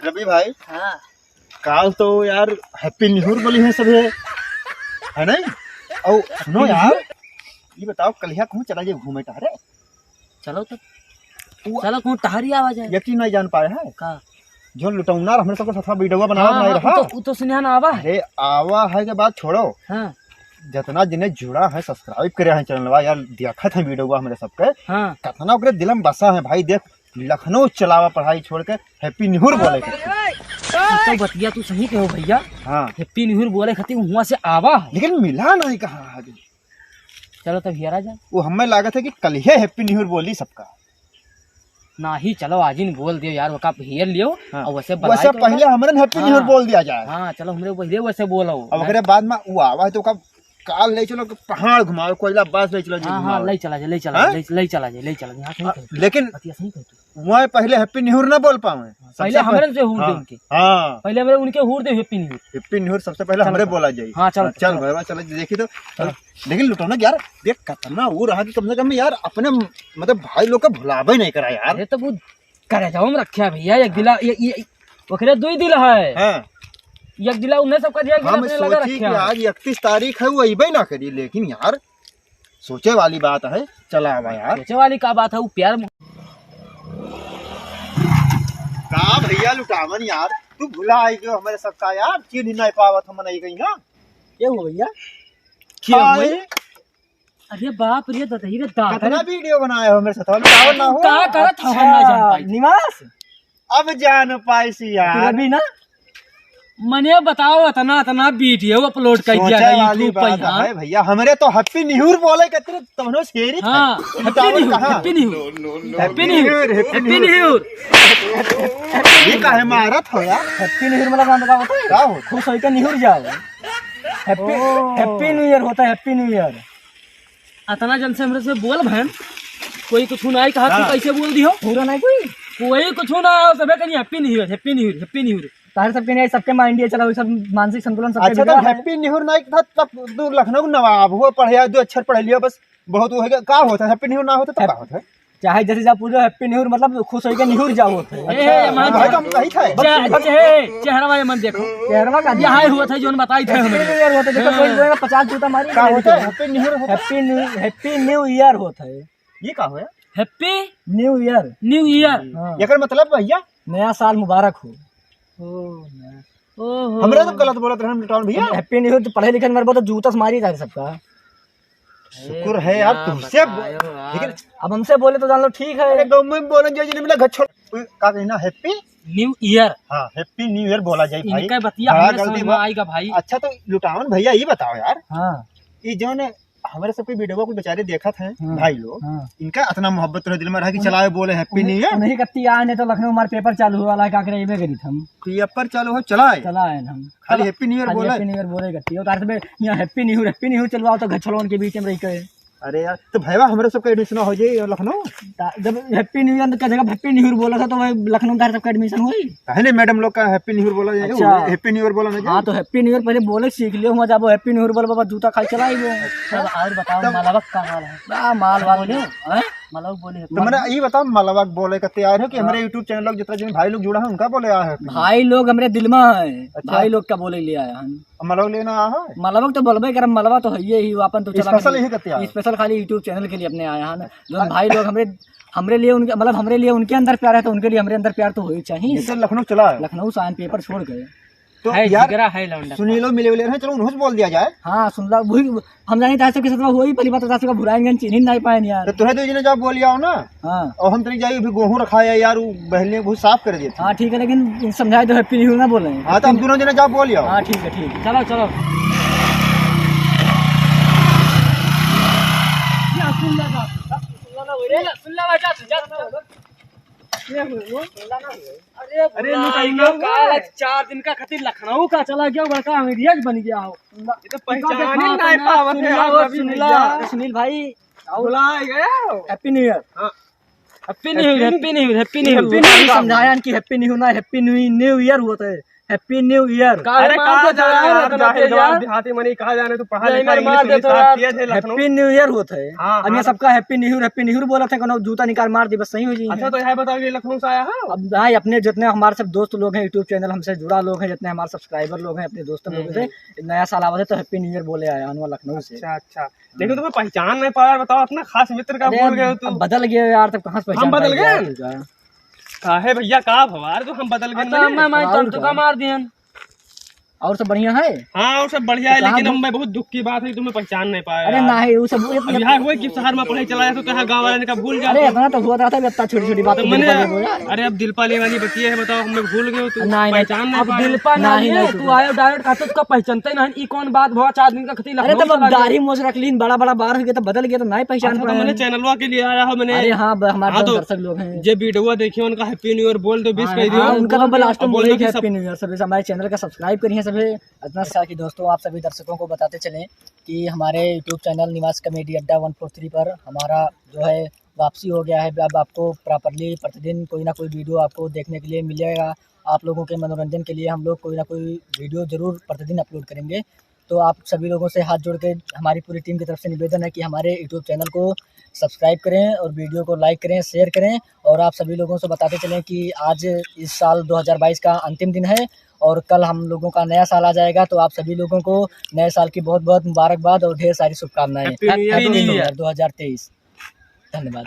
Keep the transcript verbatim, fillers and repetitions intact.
रवि भाई, हाँ। काल तो यार Happy New Year बोली है सभी, है नहीं? और सुनो यार, ये बताओ, कलिया कहूँ चला जाए घूमे टहरे? चलो तो। वो चलो, कहूँ टहरी आवा जाए। यकीन नहीं जान पाए है? का? जो लुटौना हमरे सबके साथ वीडियो बनावा हाँ, बनाए हाँ, रहा। उ तो, उ तो सुनिया ना आवा है। अरे, आवा है के बात छोड़ो। हाँ। जितना जिन्हें जुड़ा है, subscribe करे हैं चैनलवा, यार, देखत है वीडियो हमरे सबके। हाँ। कितना ओकरे दिल में बसा है भाई, देख, लखनऊ चलावा पढ़ाई छोड़ के Happy New Year बोले के। उ तो बतिया तू सही कहो भैया। हाँ। Happy New Year बोले खातिर हुआ से आवा है। लेकिन मिला नहीं कहाँ है अभी। चलो तब हियर आ जा। वो हमें लागत है कि कल ही Happy New Year बोली सबका। नाही, चलो आज ही बोल दियो यार, ओका हियर लियो। हाँ। और वैसे वैसे बधाई तो पहले होगा। हमरे Happy New Year हाँ। बोल दिया जाए। हाँ, चलो हमरे पहले वैसे बोलो। अब ना। ओकरे बाद में वो आवा है तो ओका कार ले चलो, पहाड़ घुमाओ, कोयला बास ले चलो, हाँ, हाँ, घुमाओ। ले चला जाए, ले चला हाँ? जाए, ले, ले चला जाए, ले चला जाए। हाँ, सही हाँ, कहे तू। लेकिन बतिया सही कहे तू। वहाँ पहले Happy New Year ना बोल पावे। पहले सबसे हमरे पह-, से हूर दे हाँ, उनके। हाँ। पहले हमरे उनके हूर दे Happy New Year। Happy New Year सबसे पहले चलो, हमरे चलो। बोला जाए। हाँ, चलो, हाँ, चल चलो। भैया, चलो, देखी तो। हाँ। लेकिन लुटौना यार, देख, कितना वो रहा कि कम से कम यार, अपने मतलब भाई लोग का भुलावे नहीं करा यार। अरे तो वो करेजावा में रखा है भैया, एक दिला, ये, ये, ओकरे दुई दिल है। हाँ। एक दिला उन्हें सब कर दिया, एक दिला हम अपने लगा सोची रखा कि है। आज इकतीस तारीख है, वो अइबे ना करी, लेकिन यार, सोचे वाली बात है, चला आवा यार। सोचे वाली का बात है, वो प्यार में। का भैया लुटावन यार, तू भुला आई गयो हमरे सबका यार, चिन्ह नहीं पावत हम नहीं गई ना। ये हो भैया? क्या हाय। हुआ? अरे बाप रे, ददई रे दादा कितना रे। वीडियो बनाए हो मेरे साथ, बताओ ना हो। का करत हो, हम ना जान अच्छा, पाई। निवास। अब जान पाइस यार। तू अभी ना। मने बताओ, इतना, इतना वीडियो upload कर दिया सोचे है वाली YouTube पे, बात हाँ। है भैया, हमरे तो Happy New Year बोले के तेरे तमनो शेरी हाँ, था। Happy New Year, कहाँ? Happy New Year। Happy New Year, Happy New Year। ये काहे मारत हो यार? Happy New Year मतलब का होता है? का होता? खुश होके निहुर जाओ। Happy, ओ। Happy New Year होता है, Happy New Year। अतना जन से हमरे से बोल बहन, कोई कुछ ना कहा, तू हाँ। कैसे बोल दियो? पूरा नहीं कोई? कोई कुछ ना हो, सबे कहीं Happy New Year, Happy New Year, Happy New Year। तारे सबके नहीं, सबके mind ये चला, सब मानसिक संतुलन सबके अच्छा, बिगड़ा तो है। Happy New Year नहीं था, तब तू लखनऊ नवाब हुआ, पढ़े, दो अक्षर पढ़ लिया, बस बहुत हो गया। का होता है Happy New Year ना होता तो का होता है? चाहे जैसे जा पूछो, Happy New Year मतलब खुश होके निहुर जाओ होते। ए, ए, मान भाई, तो हम कही थे। चे-, चे-, चेहरा वाले मन देखो। चेहरा का यहाँ ही हुआ था, जोन बताई थे हमरे। Happy New Year होता है, देखो, हाँ। कोई बोलेगा, पचास जूता मारी का होता है? Happy New Year होता है। Happy New, Happy New Year होता है। ये का होया? Happy New Year। New Year। हाँ। एकर मतलब भैया? नया साल मुबारक हो। ओ, नया ओहो। हमरे तो गलत बोलत रहन लुटावन भैया। Happy New Year तो पढ़े लिखे में बहुत जूता से मारी जाए सबका। शुक्र है यार, क्या तुमसे ब-, बतायो यार। लेकिन अब हमसे बोले तो जान लो ठीक है। अरे गाँव में बोले जो जिन्हें मिला घर छोड़, का कहना, Happy New Year। हाँ, Happy New Year बोला जाए भाई। इनका बतिया बड़ा हमरे गलती समझ में बा। आएगा भाई। अच्छा तो लुटावन भैया ये बताओ यार। हाँ। ये जो ने हमारे सबके वीडियो को बेचारे देखत हैं हाँ। भाई लोग, हाँ। इनका इतना मोहब्बत रहे दिल में रहा कि उन्हें, चलाए बोले Happy New Year। उन्हें कत्ती आए नहीं तो लखनऊ हमारे पेपर चालू हुआ ला, का करे, एबे करी हम। पेपर चालू हो, चलाए। चलाए हम। खाली Happy New Year खाली बोले। Happy New Year बोले करती हो। तार से बे, यहाँ Happy New Year, Happy New Year चलवाओ तो घर छोड़वन के बीच में रह के। अरे यार, तो भैया, हमरे सबका admission हो जाई लखनऊ। ता-, जब Happy New Year का जगह Happy New Year बोला था, तो वही लखनऊ तार सबका admission हुई। काहे नहीं madam लोग का Happy New Year बोला जाए? अच्छा। Happy New Year बोला ना जाए? हाँ, तो Happy New Year पहले बोले सीख लियो, वहाँ जाबो Happy New Year बोल, बाबा जूता खाई चलाइबो। तब और बताओ, तब मालवा का हाल है? बा, माल वाल बोले, हैं? मालवा बोले तो मैंने ये बताओ, मालवा बोले का तैयार हो कि हाँ। हमारे YouTube channel लोग जितना जन भाई लोग जुड़ा है, उनका बोले आया है Happy New Year? भाई लोग हमरे दिल में है, अच्छा। भाई लोग का बोले ले आया हम। अब मलवा लेना आ है? मलवा तो बोलबे करब, मलवा तो है ही, वो अपन तो चला special के यही करते आए। Special खाली YouTube channel के लिए अपने आया है ना। जो अ- भाई लोग हमरे, हमरे लिए उनके, मतलब हमरे लिए उनके अंदर प्यार है तो उनके लिए हमरे अंदर प्यार तो हो ही चाहिए। जैसे लखनऊ चला है। लखनऊ से आयन पेपर छोड़ गए। तो है, यार, जिगरा है लौंडा। सुनीलो मिले उले रहे, चलो उन्होंने से बोल दिया जाए। हाँ, सुन ला, वही हम जानी तार सबके साथ वही पहली बात तो तार सबका भुलाएंगे, चिन्ह नहीं पाए यार। तो तुम्हें दो जने जाओ बोल आओ ना। हाँ। और हम तनी जाइए, अभी गेहूं रखा है यार, वो बहन ने बहुत साफ कर दिए थे। हाँ, ठीक है, लेकिन समझाए दो, Happy New Year ना बोले। हाँ, तो हम दोनों जने जाओ बोल आओ। हाँ, ठीक है, ठीक है। चलो, चलो। या, सुन ला, सुन ला, सुन ला, सुन ला, सुन ला। अरे, अरे, भुला लुटाई गया गया। का, चार दिन का खातिर लखनऊ का चला गया, बड़का अंग्रेज बन गया हो। ये तो पहचान ही नहीं पावत है यार, सुन ला, सुन ला, सुन ला। सुनील भाई, भुला गया हो। Happy New Year। हाँ। Happy New Year, Happy New Year, Happy New Year। Happy New Year। समझाया कि Happy New ना, Happy New, New Year होता है। Happy New Year। का अरे मार कहाँ देत हो जाने यार, यार, इतना जाहिल तेज गवार यार? देहाती मनी कहाँ जाने, तू पढ़ा यही लिखा, मार English देत हो यार। आती है, लखनऊ। Happy New Year होत है। हाँ, अब ये हाँ। सबका Happy New Year, Happy New Year बोलत है, कोनो जूता निकाल मार दी, बस सही हो जाई। अच्छा, तो यह बताओ, ये लखनऊ से आया है? अब हाँ, अपने जितने हमारे सब दोस्त लोग हैं, YouTube channel हमसे जुड़ा लोग हैं, जितने हमारे subscriber लोग हैं, अपने दोस्त लोग हम्म, से, हम्म। नया साल आवत है तो Happy New Year बोले आया हूँ लखनऊ से। अच्छा, अच्छा। लेकिन तुम्हें पहचान नहीं पाया, बताओ, अपना खास मित्र का अरे, भूल गए हो अब तुम। बदल गए यार, तब कहाँ से हम पहचान बदल पाएंगे यार गए? तुमका? काहे भैया, का भवार जो हम बदल गए अच्छा, मने? मैं, मैं और तंतु का का? मार दियन। और सब बढ़िया है? हाँ, और सब बढ़िया है, तो कहाँ लेकिन अब घूम- मैं बहुत दुख की बात है, तुम्हें पहचान नहीं पाया अरे यार। नहीं, वो सब, ये, अब ये यहाँ हुआ कि शहर में पढ़ाई चला जाए तो यहाँ गाँव वाले का भूल जाए अरे, तो। इतना तो हुआ था, इतना छोटी-छोटी बात तो तो मैंने, दिल पर नहीं हुआ। अरे, अब दिल पाले वाली बतिया है, बताओ, हमें भूल गए हो तुम, नहीं, नहीं, पहचान नहीं अब पाए। दिल पा नहीं, नहीं, नहीं, नहीं, तू तू आयो direct कहते उसका पहचानते नहीं, ई कौन बात भवा, चार दिन का खती अरे, लखनऊ तब चला अब गया। दाढ़ी मोछ रख लीन, बड़ा-बड़ा बार हो गया, तो बदल गया, तो नहीं पहचान अच्छा, तो पाए मैंने हैं। चैनलवा के लिए आया हो मैंने। अरे हाँ, ब-, हमारे हाँ, दोस्त तो दर्शक लोग हैं। जे वीडियो देखिए, उनका Happy New Year बोल दो, wish हाँ, कर दियो। हाँ, उनका तो अब last में बोल बोले दो कि कि सब Happy New Year, सभी हमारे channel का subscribe करिए सभी। इतना सा कि दोस्तों, आप सभी दर्शकों को बताते चलें कि हमारे YouTube channel निवास comedy अड्डा one four three पर हमारा जो है वापसी हो गया है। अब आपको properly प्रतिदिन कोई ना कोई वीडियो आपको देखने के लिए मिलेगा। आप लोगों के मनोरंजन के लिए हम लोग कोई ना कोई वीडियो ज़रूर प्रतिदिन अपलोड करेंगे। तो आप सभी लोगों से हाथ जोड़ के हमारी पूरी टीम की तरफ से निवेदन है कि हमारे YouTube चैनल को सब्सक्राइब करें और वीडियो को लाइक करें, शेयर करें। और आप सभी लोगों से बताते चलें कि आज इस साल दो हज़ार बाईस का अंतिम दिन है और कल हम लोगों का नया साल आ जाएगा। तो आप सभी लोगों को नए साल की बहुत बहुत मुबारकबाद और ढेर सारी शुभकामनाएं। Happy New Year। Happy New Year। दो हज़ार तेईस। धन्यवाद।